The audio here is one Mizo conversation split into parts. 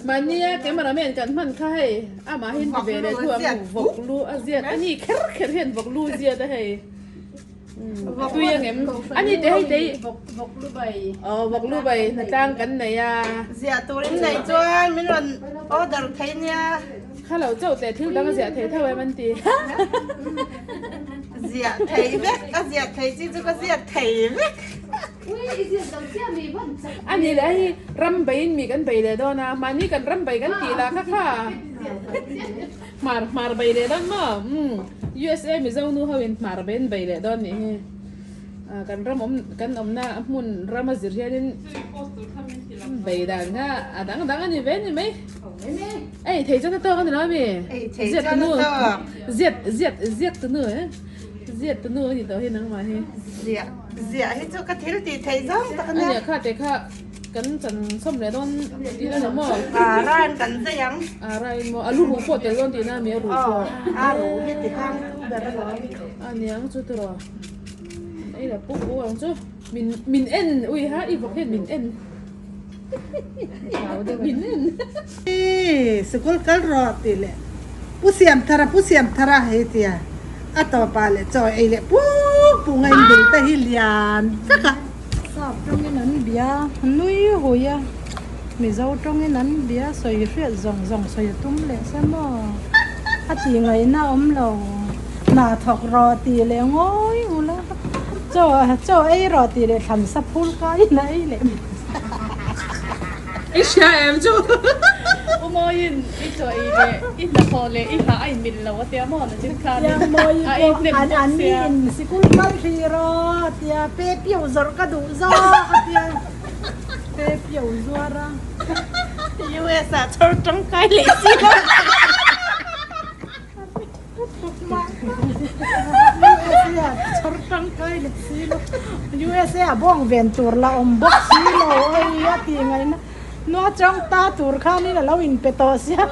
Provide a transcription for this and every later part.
Mahnia cameraman kan hman kha hei amahin ti ve leh thu ang vawk lu a ziat a ni kher kher hian vawk lu ziat a hei a tui ang em a ni te hei te vawk lu bai aw vawk lu bai hnatlang kan nei a ziah turin nei chuan min rawn order thei nia kha lo chauh teh thil dang a ziah thei tho em an ti ziah thei vek a ziah thei chi chu ka ziak thei vek. A ni leh hei ram beiin mi kan bei leh dawn a, mahni kan ram bei kan tih lah kha kha hmar hmar bei leh dawn maw? Umm USA Mizo nu ho in hmar bei an bei leh dawn nih hi. Kan ram awm kan awmna hmun ram a zir hianin bei dan kha a dang dang a ni ve ni mai. Ei thei chuan a tawk a ni lo ami? Ziak tu nu ziak ziak ziak tu nu eh ziak tu nu a ni tawh hi nangmah hi. Ziah ziah hi chu ka thil tih theih zawng tak a nia. Ania kha te kha kan chan sawm leh dawn tih na ni maw? A rain kan zai ang. A rain maw? A lu ruh pawh tel dawn tih na mi a ruh pawh. A ruh hi ti hang tu ber a lo. A niang chu tiraw. Ei la puk u ang chu. Min min en ui ha i vawk hian min en. Min en. Sikul kal rawh tih leh Pu Siamthara Pu Siamthara hei tia a tawpah leh chaw ei leh puk puk a inbil te hi lian vek a. Sap tawngin an bia nui hui a, Mizo tawngin an bia sawi hriat zawng zawng sawi a tum leh se maw a tih ngaihna awm lo, hna thawk rawh tih leh ngawi ula chaw chaw ei rawh tih leh thlansa phul kaiin a ei leh mai. I hria em chu? U Mawiin i chaw ei leh i hnathawh leh i hah a inmil lo a tia maw nachin khan Tia Mawi a ei pawh hnem an bawk an sia. in sikul kal hrih rawh a tia pe piau zawrh ka duh zawk a tia pe piau zuar a. US ah chhawr tangkai leh si lo. USA ah chhawr tangkai leh si lo. USA ah bawng ven tur la awm bawk si lo oi a tih ngaihna nua chang ta tur khanin a lo inpe tawh sia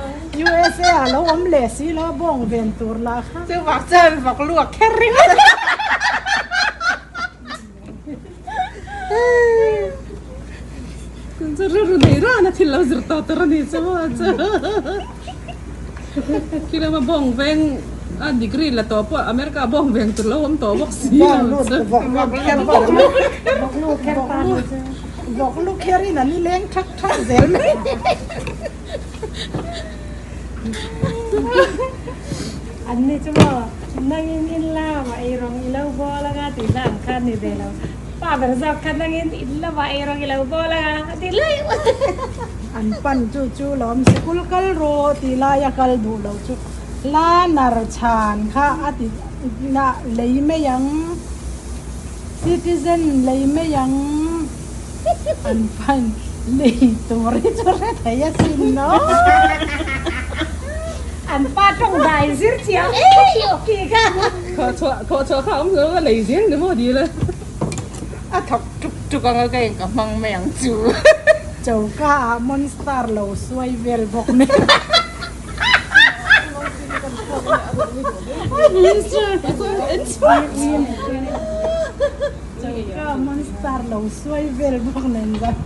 USA ah lo awm leh si lo a bawng ven tur lah kha. Chuvang chuan vawk lu a kher ringawt a. Chu rilru nei ran a thil lo zir tawh tur a ni chu maw chu. Khi lama bawng veng a degree la tawh pawh America bawng veng tur lo awm tawh bawk si lo chu. Vawk lu kher in an i leng thak thak zel mai. An ni chu maw nangin in lamah ei rawng i lo bawl anga tih hlan kha a ni ve lo. Pa ber zawk kha nangin in lamah ei rawng i lo bawl anga a ti laih. An pan chu chu lawm sikul kal rawh tih laia kal duh loh chu la nar chhan kha a ti na lei mai ang, citizen lei mai ang. An pan lei tur hi chu hre thei asin no. An pa tawng dai zir chiang ei aw ki kha. Khawh chhuah khawh chhuah kha awm lo a lei zel ni maw dil a. A thawk tuk tuk anga ka in ka hmang mai ang chu. Choka ah monster lo suai vel bawk nen. Choka monster lo suai vel bawk nen zan.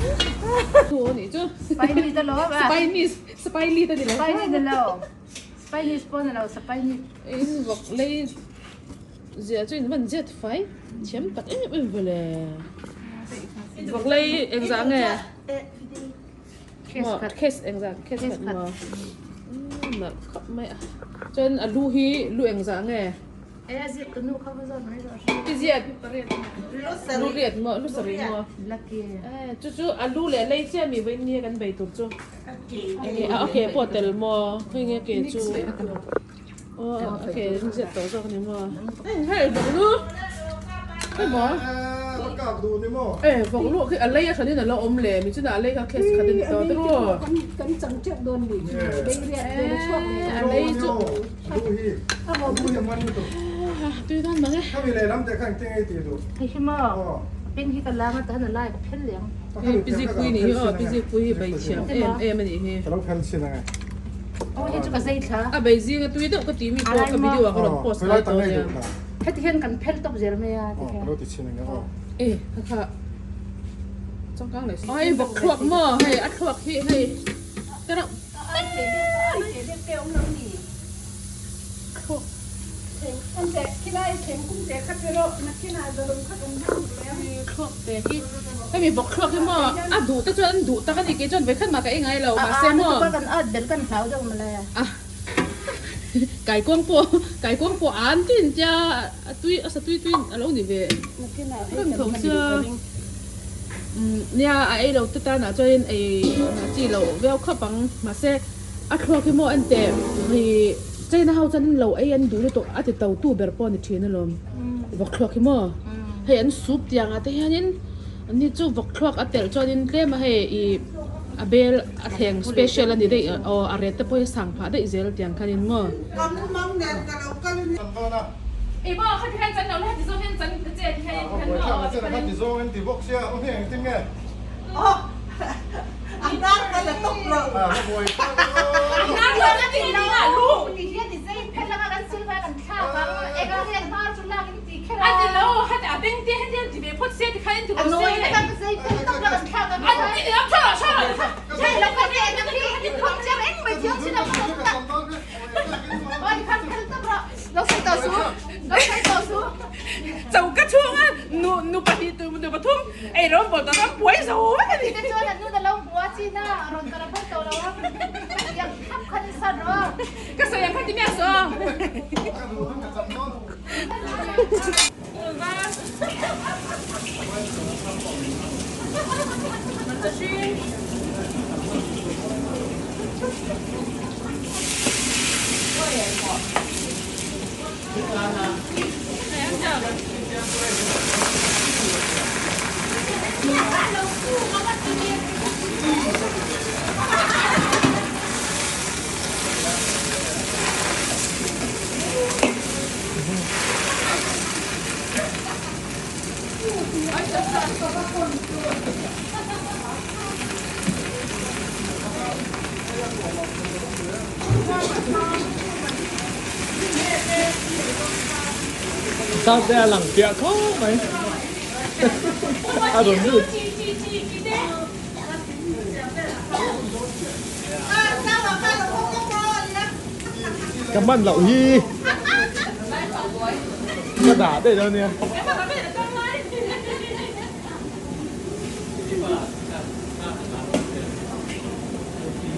Spiny te lo a. Spiny spiny te ni lo. Spiny ni lo. Spiny pawh ni lo spiny. In vawk lei ziah chu in van zet fai thiam tak em em vele. Vawk lei engzah nge? Maw case engzah case khat maw? Nalh khawp mai a. Chuan a lu hi lu engzah nge? I ziat lu riat maw lu sarih maw? Chu chu a lu leh lei chiah mi vawiin nia kan bei tur chu. Enge a ke pawh tel maw? Khawi nge ke chu? Aw a ke an ziat tawh zawk a ni maw? Hei vawk lu hei maw? E vawk lu khi a lei a hranin a lo awm le mi chunah a lei kha case khat a ni tawh tiraw? A lei chu tui dawn mang e. Hei pi zikpui nih hi aw pi zikpui hi bei thiam em em a nih hi. A bei zinga tui deuh ka tih mi pawh ka video ah ka rawn post ngai tawh nia. E kha kha changkang leh si. Ai vawk thluak maw hei a thluak hi hei. Te reuh Thluak te hi hemi bawk thluak hi maw a duh te chuan an duh tak a ni kei chuan vawikhat mah ka ei ngai lo mahse maw kaikuang pawh kaikuang pawh an tin tia a tui a sa tui tui a lo ni ve reng tho sia nia a ei lo te tan ah chuan ei chi loh viau khawp ang mahse a thluak hi maw en teh ih China ho chuan lo ei an duh lutuk a ti to tu ber pawh a ni thin alawm vawk thluak hi maw hei an soup tiang ah te hianin ani chu vawk thluak a telh chuanin tlem a hei ih a bel a thleng special a ni daih aw a ret te pawh hi a sang phah daih zel tiang khanin maw. Choka chhunga nu nu pahnih tu nu pathum ei rawng bawl ta ram buai zo vek a ni. Ka sawi ang kha ti miah saw. Sao te a lang piah khawp mai a rawn lut. Ka man loh hi ka dah daih dawn nia.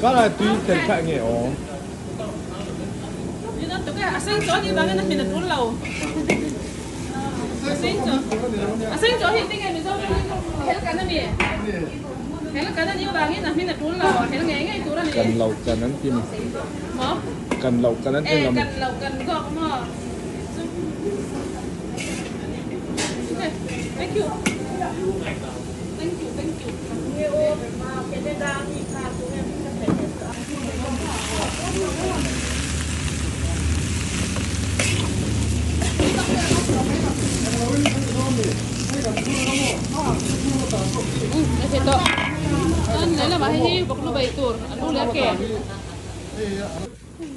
Ka la tui tel kha nge aw. Kan lo kan an ti maw? Kan lo kan an ti lo maw?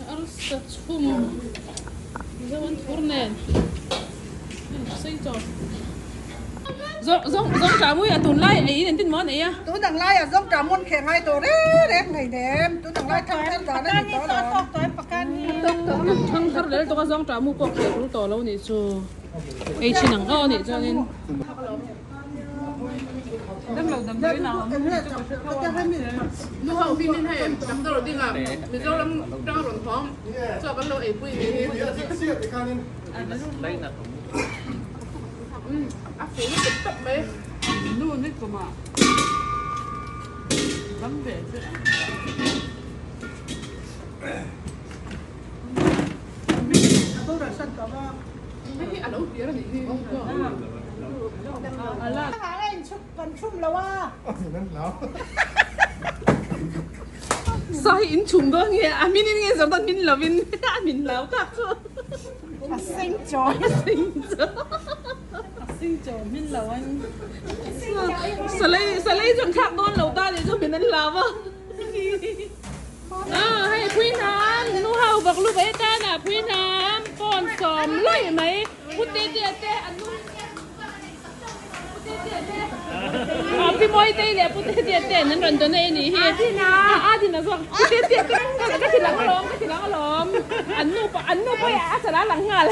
Arsa chhum mizo an thur nen sei chaw zawng zawng zawng tah mui a tunlai ei in engtin maw an ei a. Tun ang laiah zawng tah mun kheh ngai tawh reng reng hleinem nem tun ang lai thang thar dan a ni tawh lo. Thang thar lel tawk a zawng tah mu pawh kheh tul tawh lo nih chu ei thin ang aw nih chuanin. Nu ho hi min hei doctor ding ah Mizoram tang rawn thawm chaw kan lo eipui ni hi. A fuh lutuk tawp mai. Nu ni kum ah dam ve che. Hei hi a lo hlir a nih hi. Sa hi in chhum dawn nge a min in nge zawrh dawn min lovin a min lau tak chu. A seng chaw. A seng chaw. A seng chaw min lo an. Salei salei chuan thlak dawn lo ta nih chu min an lau a. Hei phui hnam nu ho vak lu ve tan ah phui hnam pawn sawm laih mai pu te te te an nu. Aw Pi Mawitei leh Pu Tetea ten an rawn donate a nih hi. Adina! Adina zawk. Pu Tetea te ka ti lang alawm, ka ti lang alawm. An nu pawh, an nu pawh a chalah a lang nghal.